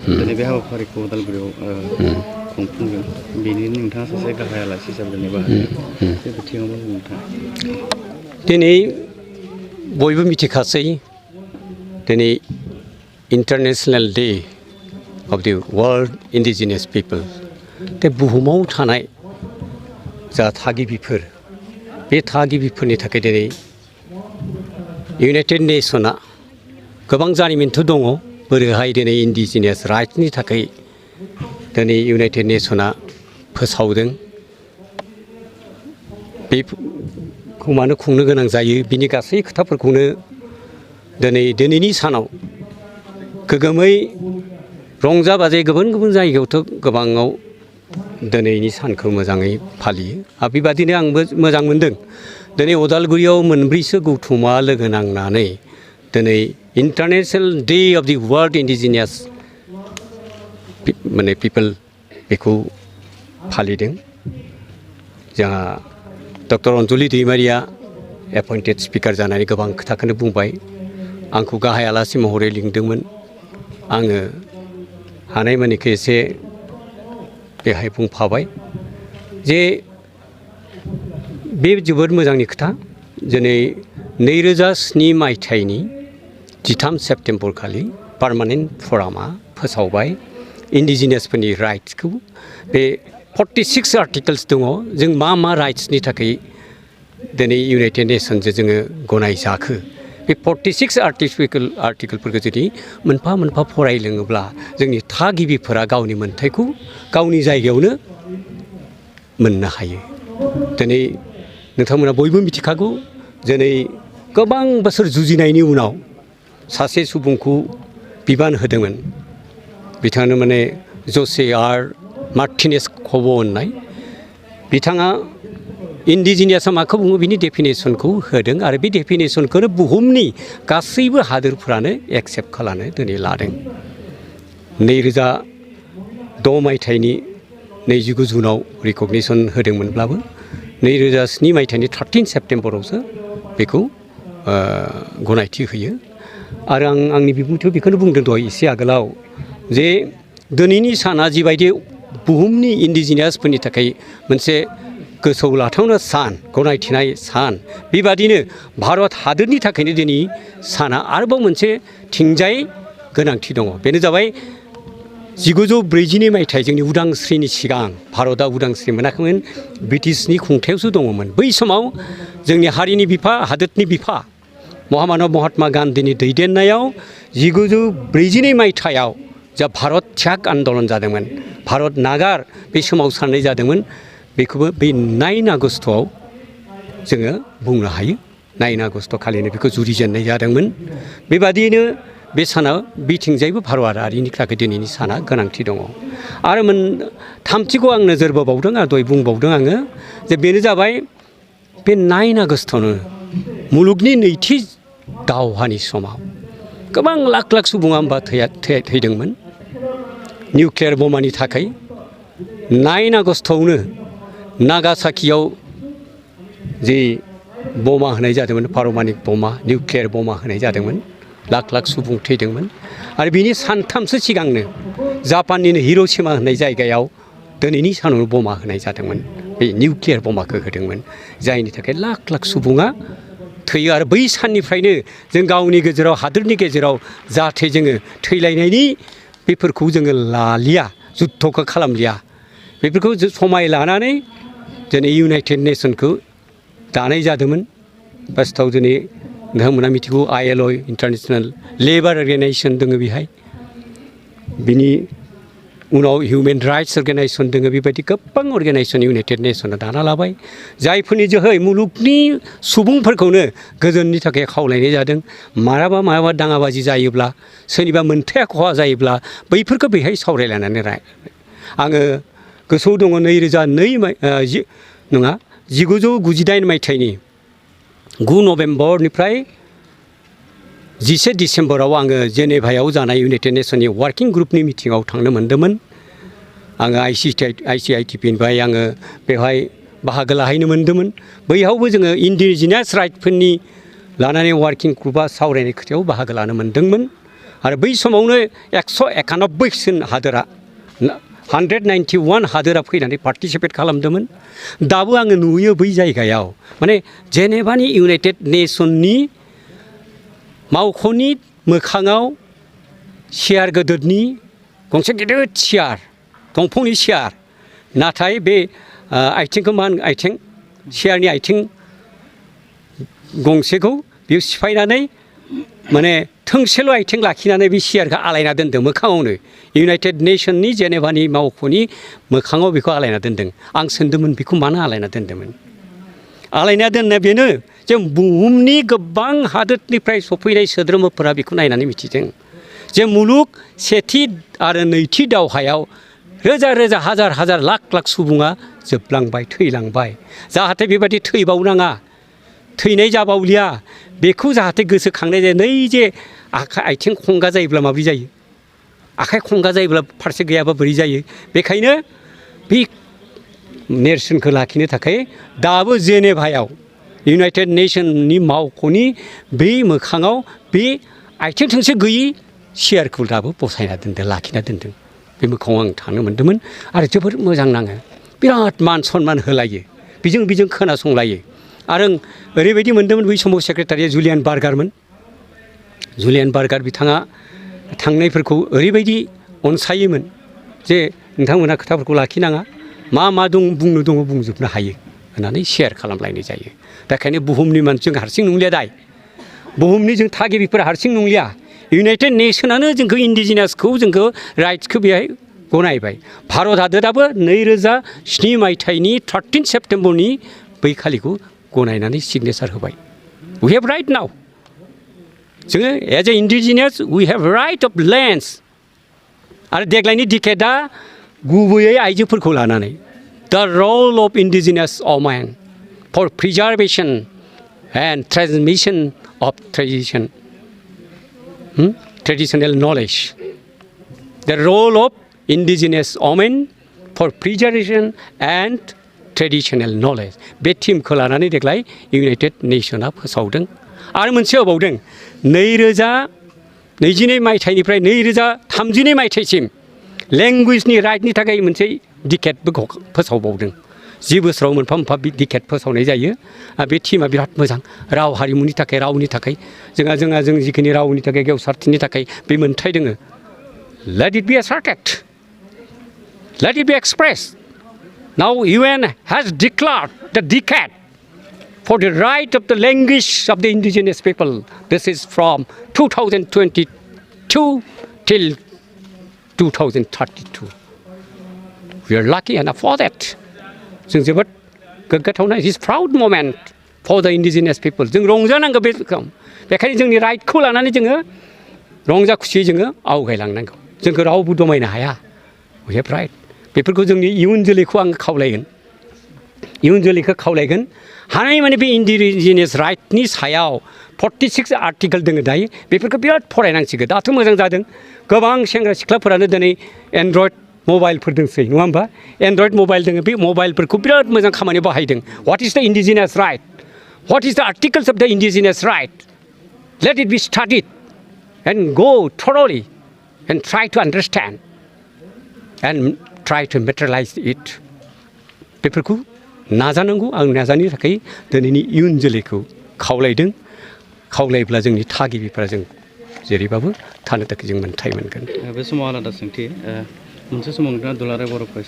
दिनै बे हाबाफारिखौ उदालगुरियाव खुंफुंगोन बेनि नोंथाङा सासे गाहाय आलासि हिसाबै जेनेबा बे बिथिङाव मा बुंनो नोंथाङा? दिनै बयबो मिथिखासै दिनै international day of the world indigenous people बे बुहुमाव थानाय जा थागिबिफोर बे थागिबिफोरनि थाखाय दिनै इउनाइटेड नेशना गोबां जारिमिनथ' दङ बोरैहाय दिनै इन्डिजिनियास राइट्सनि थाखाय दिनै इउनाइटेड नेशना फोसावदों बेखौ मानो खुंनो गोनां जायो बिनि गासै खोथाफोरखौनो दिनैनि सानाव गोगोमै रंजा बाजायै गुबुन गुबुन जायगायावथ' गोबाङाव दिनैनि सानखौ मोजाङै फालियो आरो बेबादिनो आंबो मोजां मोनदों दिनै उदालगुरियाव मोनब्रैसो गौथुमा लोगो नांनानै दिनै international day of the world indigenous माने पिपोल बेखौ फालिदों जोंहा डक्टर अनजलि दैमारिया एपइन्टेड स्पिकार जानानै गोबां खोथाखौनो बुंबाय आंखौ गाहाय आलासि महरै लिंदोंमोन आङो हानायमानिखौ एसे बेहाय बुंफाबाय जे बे जोबोद मोजांनि खोथा दिनै 2007 मायथाइनि 13 सेप्तेम्बर खालि पार्मानेन्ट फरामा फोसावबाय इन्डिजिनियासफोरनि राइट्सखौ बे 46 आर्टिकल्स दङ जों मा राइट्सनि थाखाय दिनै इउनाइटेड नेशनजों जोङो गनायजाखो बे 46 आर्टिकलफोरखौ जुदि मोनफा मोनफा फरायलोङोब्ला जोंनि थागिबिफोरा गावनि मोन्थायखौ गावनि जायगायावनो मोननो हायो दिनै नोंथांमोना बयबो मिथिखागौ दिनै गोबां बोसोर जुजिनायनि उनाव सासे सुबुंखौ बिबान होदोंमोन बिथाङानो माने जसे आर मार्टिनेस कब' होननाय बिथाङा इन्डिजिनियासा माखौ बुङो बिनि डेफिनेसनखौ होदों आरो बे डेफिनेसनखौनो बुहुमनि गासैबो हादोरफ्रानो एक्सेप्ट खालामनो दिनै लादों 2006 मायथाइनि 29 जुनाव रिकगनिसन होदोंमोनब्लाबो 2007 मायथाइनि 13 सेप्तेम्बरावसो बेखौ गनायथि होयो आरो आं आंनि बिबुंथियाव बेखौनो बुंदों दहाय एसे आगोलाव जे दिनैनि साना जिबायदि बुहुमनि इन्डिजिनियासफोरनि थाखाय मोनसे गोसोआव लाथावना सान गनायथिनाय सान बेबादिनो भारत हादोरनि थाखायनो दिनै साना आरोबाव मोनसे थिंजाय गोनांथि दङ बेनो जाबाय 1942 मायथाइ जोंनि उदांस्रिनि सिगां भारतआ उदांस्रि मोनाखैमोन ब्रिटिशनि खुंथायावसो दङमोन बै समाव जोंनि हारिनि बिफा हादोरनि बिफा महात्मा गान्धीनि दैदेननायाव 1942 मायथाइयाव जा भारत त्याग आन्दलन जादोंमोन भारत नागार बे सोमावसारनाय जादोंमोन बेखौबो बे 9 आगस्टआव जोङो बुंनो हायो 9 आगस्ट खालिनो बेखौ जुरिजेननाय जादोंमोन बेबादियैनो बे साना बिथिंजायबो भारतारिनि थाखाय दिनैनि साना गोनांथि दङ आरो थामथिखौ आं नोजोर बोबावदों आरो दहाय बुंबावदों आङो जे बेनो जाबाय बे 9 आगस्टआवनो मुलुगनि नैथि दावहानि समाव गोबां लाख सुबुङा होमबा थैदोंमोन निउक्लियार बमानि थाखाय 9 आगस्टआवनो नागासाकियाव जि बमा होनाय जादोंमोन पारमाणिक बमा निउक्लियार बमा होनाय जादोंमोन लाख सुबुं थैदोंमोन आरो बिनि सानथामसो सिगांनो जापाननिनो हिर'शिमा होननाय जायगायाव दिनैनि सानावनो बमा होनाय जादोंमोन बे निउक्लियार बमाखौ होदोंमोन जायनि थाखाय लाख सुबुङा थैयो आरो बै साननिफ्रायनो जों गावनि गेजेराव हादोरनि गेजेराव जाहाथे जोङो थैलायनायनि बेफोरखौ जोङो लालिया जुद्धखौ खालामलिया बेफोरखौ समाय लानानै दिनै इउनाइटेड नेशनखौ दानाय जादोंमोन फार्स्टआव दिनै नोंथांमोना मिथिगौ ILO इन्टारनेशनेल लेबार अर्गेनाइजेसन दङ बेहाय बिनि उनाव हिउमेन राइट्स अर्गेनाइजेसन दङ बेबायदि गोबां अर्गेनाइजेसन इउनाइटेड नेशना दाना लाबाय जायफोरनि जोहै मुलुगनि सुबुंफोरखौनो गोजोननि थाखाय खावलायनाय जादों मालाबा दाङाबाजि जायोब्ला सोरनिबा मोनथाया खहा जायोब्ला बैफोरखौ बेहाय सावरायलायनानै आङो गोसोआव दङ 1998 मायथाइनि 9 नभेम्बरनिफ्राय 11 डिसेम्बराव आङो जेनेभायाव जानाय इउनाइटेड नेशननि वार्किं ग्रुपनि मिटिङाव थांनो मोन्दोंमोन आङो ICITPनिफ्राय आङो बेवहाय बाहागो लाहैनो मोन्दोंमोन बैयावबो जोङो इन्डिजिनियास राइट्सफोरनि लानानै वार्किं ग्रुपआ सावरायनाय खोथायाव बाहागो लानो मोन्दोंमोन आरो बै समावनो 191 हादोरा 191 हादोरा फैनानै पार्टिसिपेट खालामदोंमोन दाबो आङो नुयो बै जायगायाव माने जेनेभानि इउनाइटेड नेसननि मावख'नि मोखाङाव सियार गोदोरनि गंसे गिदिर सियार दंफांनि सियार नाथाय बे आथिंखौ मा होनो आथिं सियारनि आथिं गंसेखौ बेयाव सिफायनानै माने थोंसेल' आथिं लाखिनानै बे सियारखौ आलायना दोनदों मोखाङावनो इउनाइटेड नेसननि जेनेभानि मावख'नि मोखाङाव बेखौ आलायना दोनदों आं सोंदोंमोन बेखौ मानो आलायना दोनदोंमोन आलायना दोननाया बेनो जे बुहुमनि गोबां हादोरनिफ्राय सफैनाय सोद्रोमाफोरा बेखौ नायनानै मिथिदों जे मुलुग सेथि आरो नैथि दावहायाव रोजा रोजा हाजार हाजार लाख लाख सुबुङा जोबलांबाय थैलांबाय जाहाथे बेबायदि थैबावनाङा थैनाय जाबावलिया बेखौ जाहाथे गोसोखांनाय जायो नै जे आथिं खंगा जायोब्ला माब्रै जायो आखाइ खंगा जायोब्ला फारसे गैयाबा बोरै जायो बेखायनो बे नेरसोनखौ लाखिनो थाखाय दाबो जेनेभायाव इउनाइटेड नेसननि मावख'नि बे मोखाङाव बे आथिं थोंसे गैयि सियारखौ दाबो बसायना दोनदों लाखिना दोनदों बे मोखाङाव आं थांनो मोन्दोंमोन आरो जोबोर मोजां नाङो बिराद मान सनमान होलायो बिजों खोनासंलायो आरो ओरैबायदि मोन्दोंमोन बै समाव सेक्रेटारिया जुलियान बार्गारमोन जुलियान बार्गार बिथाङा थांनायफोरखौ ओरैबायदि अनसायोमोन जे नोंथांमोनहा खोथाफोरखौ लाखिनाङा मा दं बुंनो दङ बुंजोबनो हायो होननानै शेयार खालामलायनाय जायो बेखायनो बुहुमनि मानसिजों हारसिं नंलिया दाय बुहुमनि जों थागिबिफोरा हारसिं नंलिया इउनाइटेड नेसनानो जोंखौ इन्डिजिनासखौ जोंखौ राइट्सखौ बेहाय गनायबाय भारत हादोराबो 2007 मायथाइनि 13 सेप्तेम्बरनि बै खालिखौ गनायनानै सिगनेचार होबाय वी हेभ राइट नाउ जोङो as a indigenous we have right of lands आरो देग्लायनि डिकेटआ गुबैयै आइजोफोरखौ लानानै the role of indigenous women for preservation and transmission of traditional knowledge the role of indigenous women for preservation and traditional knowledge बे थिमखौ लानानै देग्लाय इउनाइटेड नेसना फोसावदों आरो मोनसे होबावदों 2022 मायथाइनिफ्राय 2032 मायथाइसिम लेंगुवेजनि राइटनि थाखाय मोनसे डिकेटबो फोसावबावदों 10 बोसोराव मोनफा मोनफा डिकेट फोसावनाय जायो बे टिमा बिराद मोजां राव हारिमुनि थाखाय रावनि थाखाय जों जिखिनि रावनि थाखाय गेवसारथिनि थाखाय बे मोन्थाय दोङो let it be asserted let it be express Now UN has declared the decade for the right of the language of the indigenous people. This is from 2022 till 2032. We are lucky enough for that. जों जोबोद गोग्गाथावना it is proud moment for the indigenous people. जों रंजानांगौ बे बेखायनो जोंनि राइटखौ लानानै जोङो रंजा खुसियै जोङो आवगायलांनांगौ जोंखौ रावबो दमायनो हाया we have right. बेफोरखौ जोंनि इयुन जोलैखौ आं खावलायगोन हानायमानि बे इन्डिजिनियास राइटनि सायाव 46 आर्टिकेल दङ दायो बेफोरखौ बिराद फरायनांसिगोन दाथ' मोजां जादों गोबां सेंग्रा सिख्लाफोरानो दिनै एन्ड्रइड मबाइलफोर दंसै नङा होमबा एन्ड्रइड मबाइल दङ बे मबाइलफोरखौ बिराद मोजां खामानियाव बाहायदों व्हाट इज द indigenous right what is the articles of the indigenous right let it be studied and go thoroughly and try to understand and try to materialize it बेफोरखौ नाजानांगौ आं नाजानो थाखाय दिनैनि इयुन जोलैखौ खावलायोब्ला जोंनि थागिबिफोरा जों जेरैबाबो थानो थाखाय जों मोन्थाय मोनगोन बे समाव आलादा सोंथि मोनसे समाव नोंथाङा दुलाराय बर' फरायसा